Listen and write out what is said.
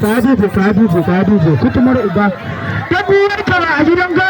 Ka dubo, ka dubo, ka dubo, kutumar uba. Ta biyar ka ba a gidan gaba.